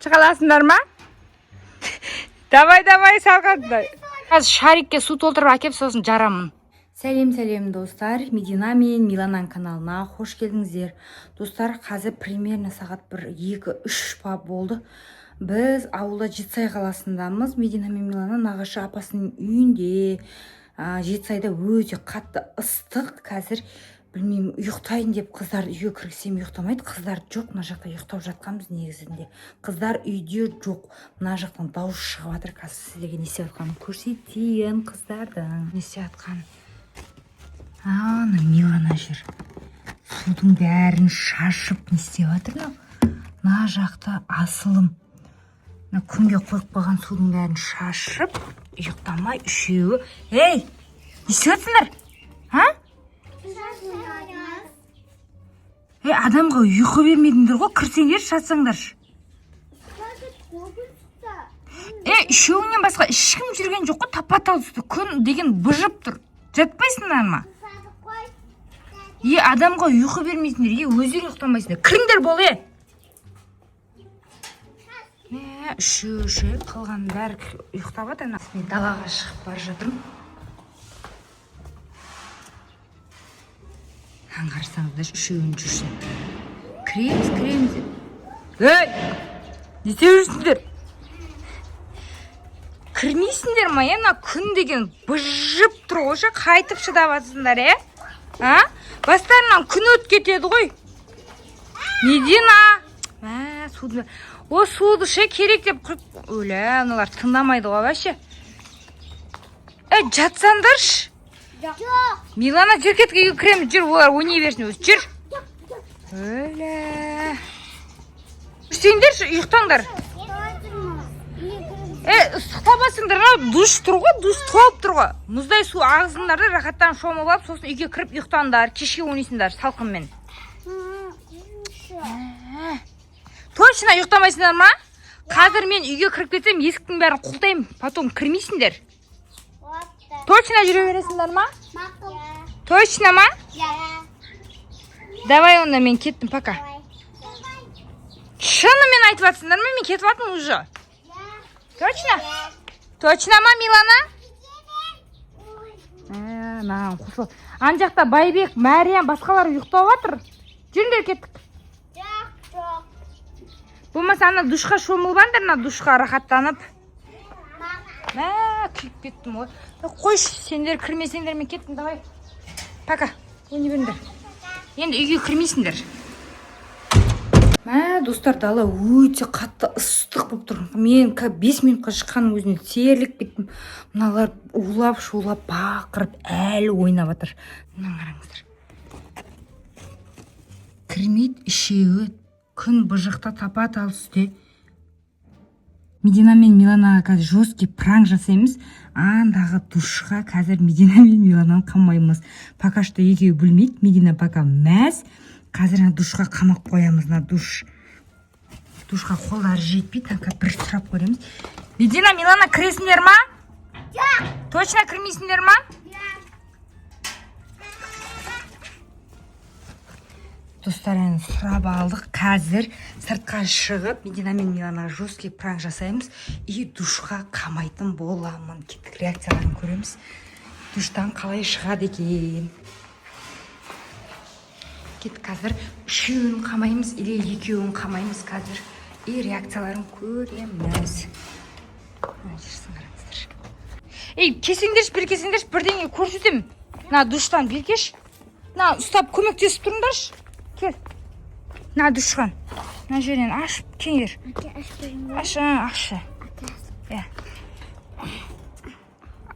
Шыға аласыңдар ма? Давай, давай, салқын. Қазір шарикке су толтырып әкеп, сосын жарамын. Сәлем, сәлем, достар! Медина мен Милананың каналына қош келдіңіздер! Достар, қазір примерно сағат бір 2-3 па болды. Біз ауылда, Жетісай қаласындамыз. Медина мен Милана нағашы апасының үйінде. Жетісайда өте қатты ыстық қазір. Білмеймін, ұйықтайын деп қыздарды үйге кіргізсем, ұйықтамайды. Қыздар жоқ, мына жақта ұйықтап жатқанбыз. Негізінде қыздар үйде жоқ. Мына жақтан дауыс шығып жатыр. Қазір сіздерге не істеп жатқанын көрсетейін, қыздардың не істеп жатқанын. Ана Милана жүр, судың бәрін шашып, не істеп жатыр мынау? Мына жақта асылым мына күнге қойып қойған судың бәрін шашып, ұйықтамай үшеуі. Ей, не істеп жатсыңдар, а? Ей, адамға ұйқы бермедіңдер ғой, кірсеңдерші, жатсаңдаршы. Е, үшеуіңнен басқа ешкім жүрген жоқ қой. Тапа тал түсті, күн деген быжып тұр, жатпайсыңдар ма? Е, адамға ұйқы бермейсіңдер, е, өздерің ұйықтамайсыңдар. Кіріңдер, бол, е. Мә, үшеуі ше, қалғанның бәрі ұйықтап жатыр. Ана мен далаға шығып бара жатырмын. Аңғарсаңыздаршы, үшеуінің жүрсін. Кіреміз, кіреміз деп. Ей, не істеп жүрсіңдер? Кірмейсіңдер ма, е? Мына күн деген быжып тұр ғой ше, қайтып шыдап жатсыңдар, е? А, бастарынан күн өтіп кетеді ғой. Медина, мә, суды, о, суды ше, керек деп құйып. Өлә, мыналар тыңдамайды ғой вообще. Е, жатсаңдаршы. Жоқ. Милана, жүр, кеттік, үйге кіреміз, жүр. Олар ойнай берсін өзі, жүр. Өлә, жүрсеңдерші, ұйықтаңдар. Е, ыстықтап алсыңдар. Мынау душ тұр ғой, душ толып тұр ғой, мұздай су ағызыңдар да, рахаттанып шомылып алып, сосын үйге кіріп ұйықтаңдар. Кешке ойнайсыңдар салқынмен. Точно ұйықтамайсыңдар ма? Қазір мен үйге кіріп кетсем, есіктің бәрін құлыптаймын, потом кірмейсіңдер. Точно жүре бересіңдер ма? Точно ма? Давай онда, мен кеттім, пока. Шынымен айтып жатсыңдар ма? Мен кетіп жатырмын уже. Точно, точно ма, Милана? Ә, маған қосылып, ана жақта Байбек, Мәриям, басқалар ұйықтап жатыр. Жүріңдер, кеттік. Болмаса ана душқа шомылып алыңдар, мына душқа рахаттанып. Мә, күйіп кеттім ғой. Е, қойшы, сендер кірмесеңдер, мен кеттім. Давай, пока, ойнай беріңдер. Енді үйге кірмейсіңдер. Мә, достар, дала өте қатты ыстық болып тұр. Мен 5 минутқа шыққанның өзіне терлеп кеттім. Мыналар улап шулап, бақырып, әлі ойнап жатыр. Мына қараңыздар, кірмейді үшеуі. Күн быжықта, тапа тал түсте. Медина мен Миланаға қазір жесткий пранк жасаймыз. Андағы душқа қазір Медина мен Милананы қамаймыз. Пока что екеуі білмейді. Медина пока мәз. Қазір ана душқа қамап қоямыз. Мына душқа қолдары жетпейді. Ана бір сұрап көреміз. Медина, Милана, кіресіңдер ма? Жоқ. Точно кірмейсіңдер ма? Достар, енді сұрап алдық. Қазір сыртқа шығып, Медина мен Миланаға жесткий пранк жасаймыз и душқа қамайтын боламын. Кеттік, реакцияларын көреміз, душтан қалай шығады екен. Кеттік, қазір үшеуін қамаймыз или екеуін қамаймыз қазір и реакцияларын көреміз. Мына жүрсін, қараңыздар. Ей, келсеңдерші, бір келсеңдерші, бірдеңе көрсетемін. Мына душтан бері. Мына ұстап, көмектесіп тұрыңдаршы. Кел, мына душқан мына жерінен ашып келіңдер. Аш, а, ашшы, иә.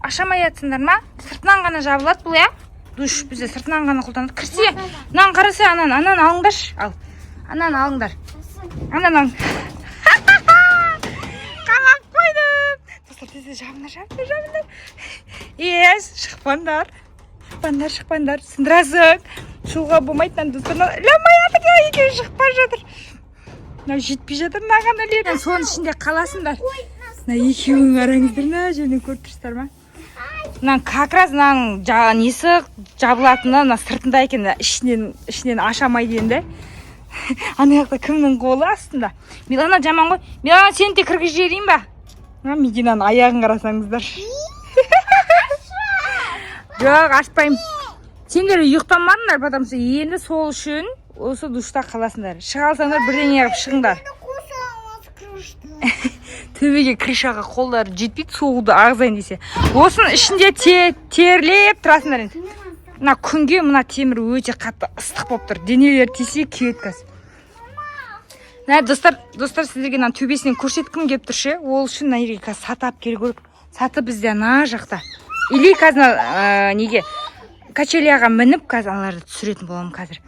Аша алмай жатсыңдар ма? Сыртынан ғана жабылады бұл, иә. Душ бізде сыртынан ғана қолданады. Кірсе, мынаны қараса, ананы, ананы алыңдаршы. Ал, ананы алыңдар, ананы алың. Қамап қойдым, достар. Тез, тез жабыңдар, жабыңдар, жабыңдар. Е, шықпаңдар, шықпаңдар, шықпаңдар, сындырасың. Шығуға болмайды мынаны, достар. Мына іле алмай жатыр, мына екеуі шықпай жатыр. Мынау жетпей жатыр мынаған іле. Соның ішінде қаласыңдар. Мына екеуін қараңыздар, мына жерден көріп тұрсыздар ма? Мына как раз мынаның несі жабылатыны мына сыртында екен, мына ішінен аша алмайды енді. Ана жақта кімнің қолы астында? Милана жаман ғой. Милана, сені де кіргізіп жіберейін ба? А, Мединаның аяғын қарасаңыздар. Жоқ, ашпаймын. Сендер ұйықтамадыңдар, потому что енді сол үшін осы душта қаласыңдар. Шыға алсаңдар, бірдеңе қылып шығыңдар. Қосамыз крышты. Төбеге, крышаға қолдары жетпейді, суды ағызайын десе. Осының ішінде терлеп тұрасыңдар енді. Мына күнге мына темір өте қатты ыстық болып тұр. Денелері тисе, күйеді қазір. Мына, достар, достар, сіздерге мына төбесінен көрсеткім келіп тұр ше. Ол үшін мына жерге қазір саты алып келу керек. Саты бізде ана жақта. Или қазір неге, качеляға мініп, қазір аналарды түсіретін боламын қазір.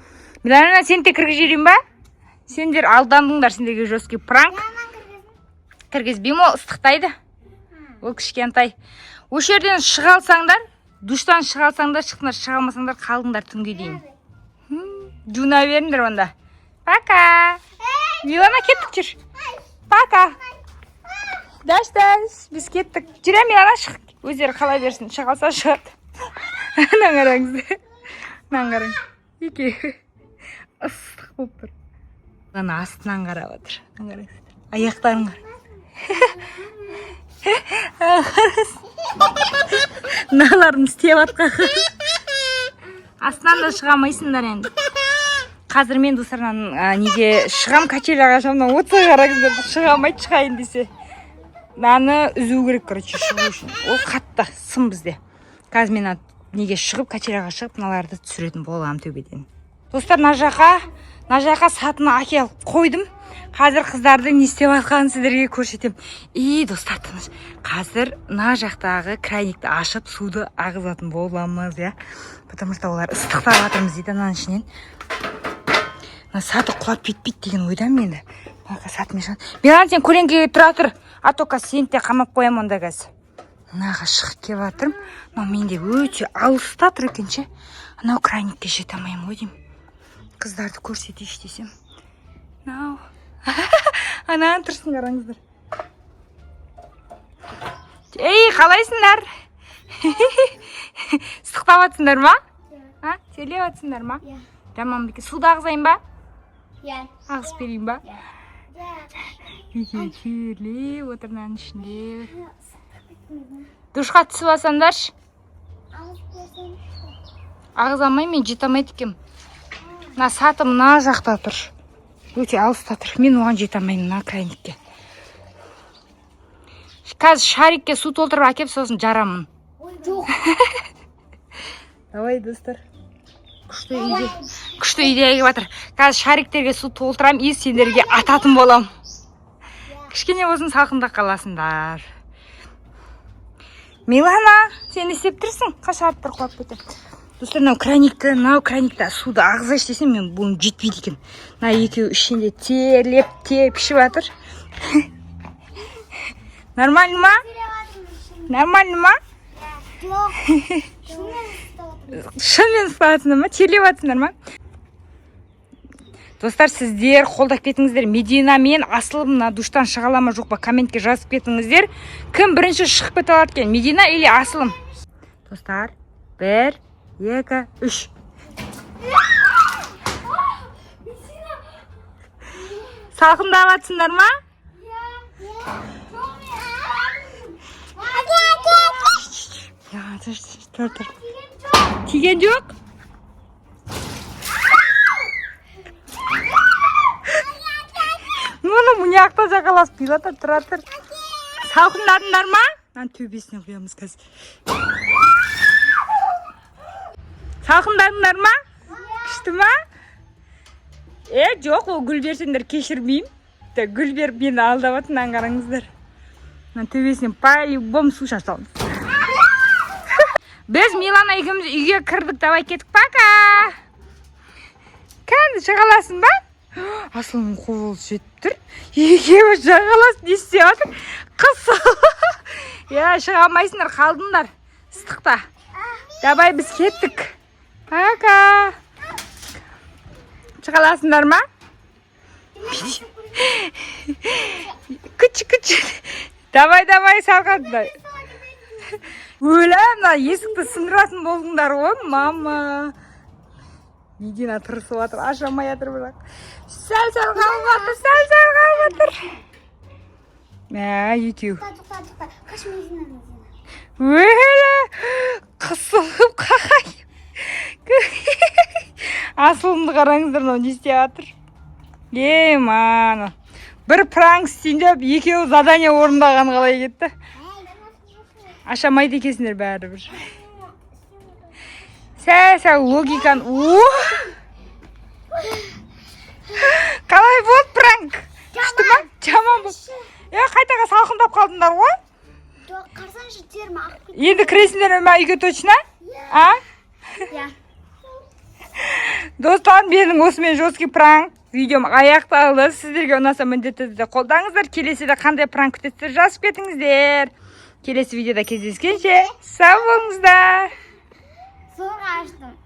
Милана, сені де кіргізіп жіберейін ба? Сендер алдандыңдар, сендерге жесткий пранк. Кіргізбеймін, ол ыстықтайды. Ол кішкентай. Осы жерден шыға алсаңдар, душтан шыға алсаңдар, шықтыңдар, шыға алмасаңдар, қалдыңдар түнге дейін. Жуына беріңдер онда. Пока. Милана, кеттік, жүр. Пока. Даш, даш, біз кеттік. Жүре, Милана, шық. Өздері қала берсін, шыға алса шығады. Мынаны қараңыздар. Мынаны қараң. Екеуі. Ыстық болып тұр. Ана астынан қарап отыр. Мынаны қараңыздар. Аяқтарын қара. Мыналардың істеп жатқан. Астынан да шыға алмайсыңдар енді. Қазір мен, достар, неге шығам, качеляға шығамын. Мына отқа қараңыздар, шыға алмайды шығайын десе. Мынаны үзу керек, короче, шығу үшін. Ол қатты сым бізде. Қазір мен неге шығып, качеляға шығып, мыналарды түсіретін боламын төбеден. Достар, мына жаққа сатыны әкеліп қойдым. Қазір қыздардың не істеп жатқанын сіздерге көрсетемін. И, достар, тыныш. Қазір мына жақтағы краникті ашып, суды ағызатын боламыз, иә. Потому что олар ыстықтап жатырмыз дейді ананың ішінен. Мына саты құлап кетпейді деген ойдамын енді. Пока сатымен шығады. Милан, сен көлеңкеге тұра тұр. А то қазір сені де қамап қоямын онда қазір. Мынаға шығып келіп жатырмын. Мынау менде өте алыста тұр екен ше. Анау краникке жете алмаймын ғой деймін. Қыздарды көрсетейінші десем. Мынау. Ананы тұрсын, қараңыздар. Ей, қалайсыңдар? Ыстықтап жатсыңдар ма? А, терлеп жатсыңдар ма? Иә. Жаман ба екен? Суды ағызайын ба? Иә. Ағызып берейін ба? Иә. Екеуі терлеп отыр мынаның ішінде. Душқа түсіп алсаңдаршы. Ағыза алмаймын мен, жете алмайды екенмін. Мына саты мына жақта тұр. Өте алыста тұр. Мен оған жете алмаймын, мына краникке. Қазір шарикке су толтырып әкеліп, сосын жарамын. Жоқ. Давай, достар. Күшті идея. Күшті идея келіп жатыр. Қазір шариктерге су толтырамын и сендерге ататын боламын. Кішкене болсын салқындап қаласыңдар. Милана, сен не істеп тұрсың? Қашан бір құлап кетемін. Достар, мынау краникті суды ағызайшы десем, мен бұның жетпейді екен. Мына екеуі ішінде терлеп тепшіп жатыр. Нормально ма? Нормально ма? Жоқ. Шынымен ұстап. Шынымен ұстап жатсыңдар ма? Терлеп жатсыңдар ма? Достар, сіздер қолдап кетіңіздер. Медина мен Асыл мына душтан шыға ала ма, жоқ па, комментке жазып кетіңіздер. Кім бірінші шығып кете алады екен, Медина или Асылым? Достар, бір, екі, үш. Салқындап жатсыңдар ма? Иә. Я, тұр, тұр, тұр. Тиген жоқ? Мұны мына жақта жағаласып Пилота, тұра тұр. Салқындадыңдар ма? Мынаның төбесіне құямыз қазір. Салқындадыңдар ма? Күшті ма? Е, жоқ, ол гүл берсеңдер кешірмеймін. Гүл беріп мені алдап жатыр, мынаны қараңыздар. Мына төбесінен по-любому су шашамыз. Біз Милана екеуміз үйге кірдік, давай кеттік, пока. Кәні, шыға аласың ба? Асылның қолы жетіп тұр. Екеуі жағаласып не істеп жатыр? Қысыл. Иә, шыға алмайсыңдар, қалдыңдар ыстықта. Давай біз кеттік. Пока. Шыға аласыңдар ма? Күч, күч. Давай, давай, салған. Өлә, мына есікті сындыратын болдыңдар ғой, мама. Медина тырысып жатыр, аша алмай жатыр бірақ. Сәл сәл қалып жатыр, сәл сәл қалып жатыр. Мә, екеу. Тоқта, тоқта, тоқта. Қаш, Медина, Медина. Өлі, қысылып қағай. Асылымды қараңыздар, мынау не істеп жатыр? Е, мана. Бір пранк істейін деп, екеуі задание орындаған қалай кетті? Ашамайды екенсіңдер бәрібір. Сәл сәл логиканы. О! Қалай болды пранк? Күшті ма? Жаман болды. Е, қайтаға салқындап қалдыңдар ғой. Жоқ, қарасаңшы, терім ағып кетті. Енді кіресіңдер ме үйге точно? А? Иә. Достар, менің осымен жесткий пранк видеом аяқталды. Сіздерге ұнаса, міндетті түрде қолдаңыздар. Келесіде қандай пранк күтесіздер, жазып кетіңіздер. Келесі видеода кездескенше сау болыңыздар. Зорға аштым.